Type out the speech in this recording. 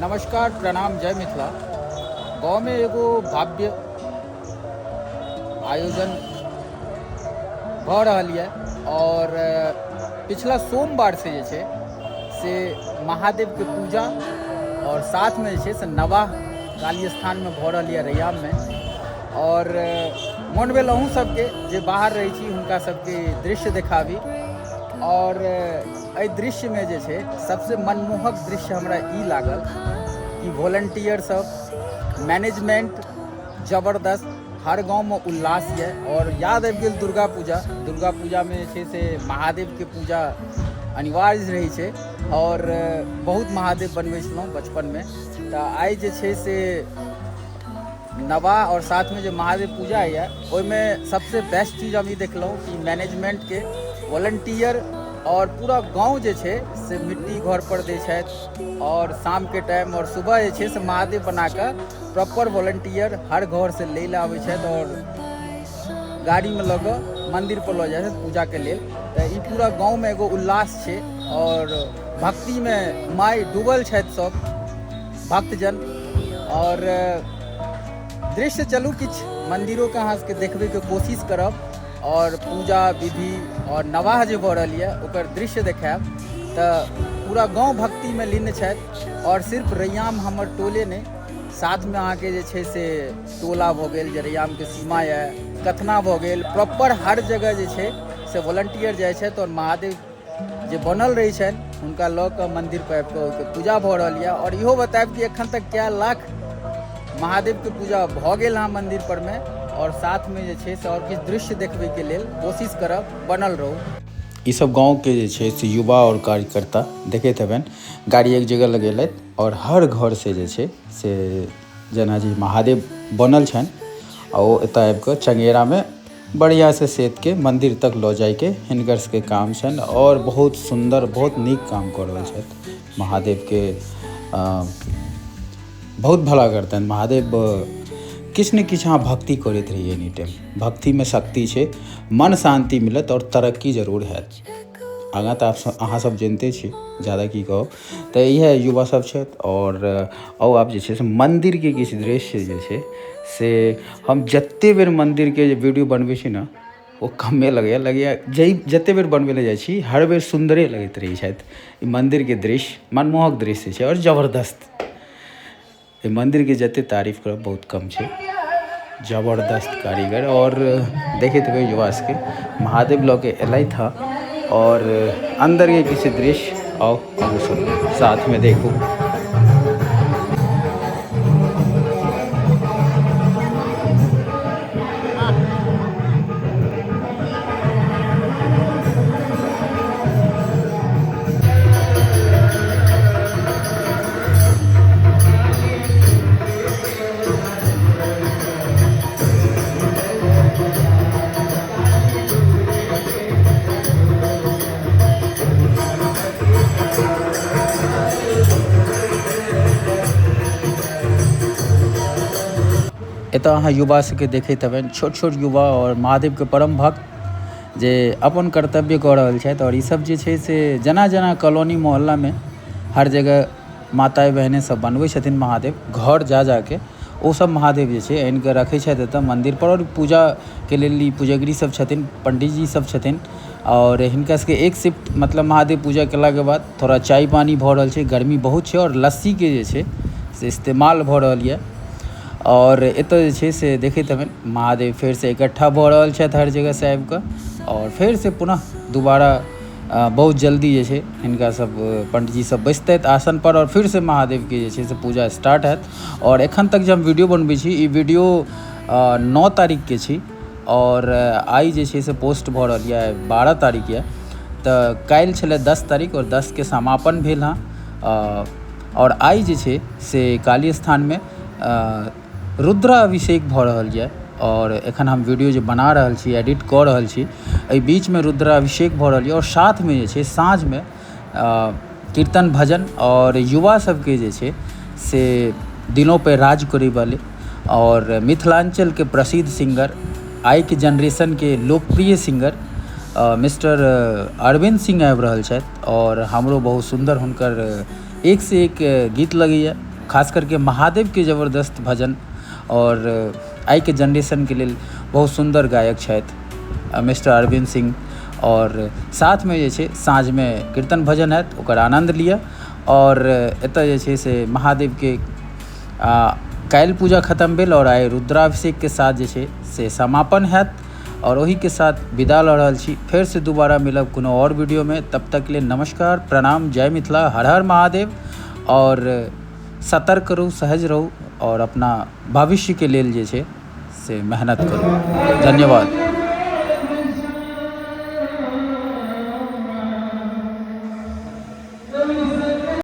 नमस्कार, प्रणाम, जय मिथिला। गाँवमे एगो भव्य आयोजन भऽ रहल यऽ आओर पिछला सोमवारसँ जे छै से महादेवके पूजा आओर साथमे जे छै से नवाह काली स्थानमे भऽ रहल यऽ रैयाममे। आओर मोन भेल अहूँ सबके जे बाहर रहै छी हुनका सबके दृश्य देखाबी। आओर एहि दृश्यमे जे छै सबसँ मनमोहक दृश्य हमरा ई लागल कि वॉलंटियर सब, मैनेजमेंट जबरदस्त, हर गाँवमे उल्लास यऽ। आओर याद आबि गेल दुर्गा पूजा। दुर्गा पूजामे जे छै से महादेवके पूजा अनिवार्य रहै छै आओर बहुत महादेव बनबै छलहुँ बचपनमे। तऽ आइ जे छै से नवाह और साथ में जे महादेव पूजा होइए ओहिमे सबसे बेस्ट चीज हम ई देखलहुँ कि मैनेजमेंटके वॉलंटियर और पूरा गाँव जे छै से मिट्टी घर पर दै छथि और शामके टाइम और सुबह जे छै से महादेव बनाकऽ प्रॉपर वॉलंटियर हर घरसँ लै लए आबै छथि और गाड़ीमे लऽ कऽ मन्दिरपर लऽ जाइ छथि पूजाके लेल। तऽ ई पूरा गाँवमे एगो उल्लास छै और भक्तिमे माय डूबल छथि सब भक्तजन। और दृश्य चलू किछु मन्दिरोके अहाँ सबके देखबैके कोशिश करब और पूजा विधि और नवाह जे भऽ रहल यऽ ओकर दृश्य देखायब। तऽ पूरा गाँव भक्तिमे लीन छथि और सिर्फ रैयाम हमर टोले नहि, साथमे अहाँके जे छै से टोला भऽ गेल जे रैयामके सीमा यऽ, कथना भऽ गेल, प्रॉपर हर जगह जे छै से वॉलंटियर जाइ छथि और महादेव जे बनल रहै छनि हुनका लऽ कऽ मन्दिरपर आबि कऽ ओहिके पूजा भऽ रहल यऽ। आओर इहो बतायब कि एखन तक कए लाख महादेवके पूजा भऽ गेल हँ मन्दिर परमे। आओर साथमे जे छै से आओर किछु दृश्य देखबैके लेल कोशिश करब, बनल रहू। ई सब गाँवके जे छै से युवा आओर कार्यकर्ता देखैत हेबनि, गाड़ी एक जगह लगेलथि आओर हर घरसँ जे छै से जेना जे महादेव बनल छनि आ ओ एतऽ आबि कऽ चंगेरामे बढ़िआँसँ सेतके मन्दिर तक लऽ जाइके हिनकर सबके काम छनि। आओर बहुत सुन्दर बहुत नीक काम कऽ रहल छथि, महादेवके बहुत भला करतनि महादेव। किछु ने किछु अहाँ भक्ति करैत रहियै एनी टाइम, भक्तिमे शक्ति छै, मन शान्ति मिलत आओर तरक्की जरूर हैत। आगाँ तऽ अहाँ सब जनिते छी, ज्यादा की कहब। तऽ इएह युवा सब छथि। आओर आउ आब जे छै से मन्दिरके किछु दृश्य जे छै से हम जतेक बेर मन्दिरके जे वीडियो बनबै छी ने ओ कमे लगैए, लगैए जाहि जतेक बेर बनबै लए जाइ छी हर बेर सुन्दरे लगैत रहै छथि। ई मन्दिरके दृश्य मनमोहक दृश्य छै आओर जबरदस्त। एहि मन्दिरके जतेक तारीफ करब बहुत कम छै, जबरदस्त कारीगर। आओर देखैत हेबै युवा सबके महादेव लऽ के एलथि हँ आओर अन्दरके किछु दृश्य आउ अहूँ सब साथमे देखू। एतऽ अहाँ युवा सबके देखैत हेबनि, छोट छोट युवा आओर महादेवके परम भक्त जे अपन कर्तव्य कऽ रहल छथि। आओर ईसब जे छै से जेना जेना कॉलोनी मोहल्लामे हर जगह माता बहिने सब बनबै छथिन महादेव, घर जा जाके ओ सब महादेव जे छै आनिके रखै छथि एतऽ मन्दिरपर। आओर पूजाके लेल ई पुजगरी सब छथिन, पंडीजी सब छथिन। आओर हिनका सबके एक शिफ्ट मतलब महादेव पूजा केलाके बाद थोड़ा चाय पानी भऽ रहल छै, गर्मी बहुत छै आओर लस्सीके जे छै से इस्तेमाल भऽ रहल यऽ। आओर एतऽ जे छै से देखैत हेबनि महादेव फेरसँ इकट्ठा भऽ रहल छथि हर जगहसँ आबिकऽ आओर फेरसँ पुनः दोबारा बहुत जल्दी जे छै हिनका सब पंडीजी सब बैसतथि आसनपर आओर फिरसँ महादेवके जे छै से पूजा स्टार्ट हैत। आओर एखन तक जे हम वीडियो बनबै छी ई वीडियो 9 तारीखके छी आओर आइ जे छै से पोस्ट भऽ रहल यऽ 12 तारीख यऽ। तऽ काल्हि छलै 10 तारीख आओर 10के समापन भेल हँ। आओर आइ जे छै से काली स्थानमे रुद्राभिषेक भऽ रहल यऽ और एखन हम वीडियो जे बना रहल छी, एडिट कऽ रहल छी, एहि बीचमे रुद्राभिषेक भऽ रहल यऽ। आओर साथमे जे छै साँझमे कीर्तन भजन आओर युवा सबके जे छै से दिनों पे राज करै वाले और मिथिलाञ्चलके प्रसिद्ध सिंगर, आइके जेनरेशनके लोकप्रिय सिंगर मिस्टर अरविन्द सिंह आबि रहल छथि। आओर हमरो बहुत सुन्दर हुनकर एकसँ एक गीत लगैए, खास करके महादेवके जबरदस्त भजन। आओर आइके जेनरेशनके लेल बहुत सुन्दर गायक छथि मिस्टर अरविन्द सिंह। आओर साथमे जे छै साँझमे कीर्तन भजन हैत, ओकर आनन्द लिअ। आओर एतय जे छै से महादेवके काल्हि पूजा खतम भेल आओर आइ रुद्राभिषेकके साथ जे छै से समापन हैत। आओर ओहिके साथ विदा लऽ रहल छी, फेरसँ दोबारा मिलब कोनो आओर वीडियोमे। तब तक लेल नमस्कार, प्रणाम, जय मिथिला, हर हर महादेव। आओर सतर्क रहू, सहज रहू आओर अपना भविष्यके लेल जे छै से मेहनत करू। धन्यवाद।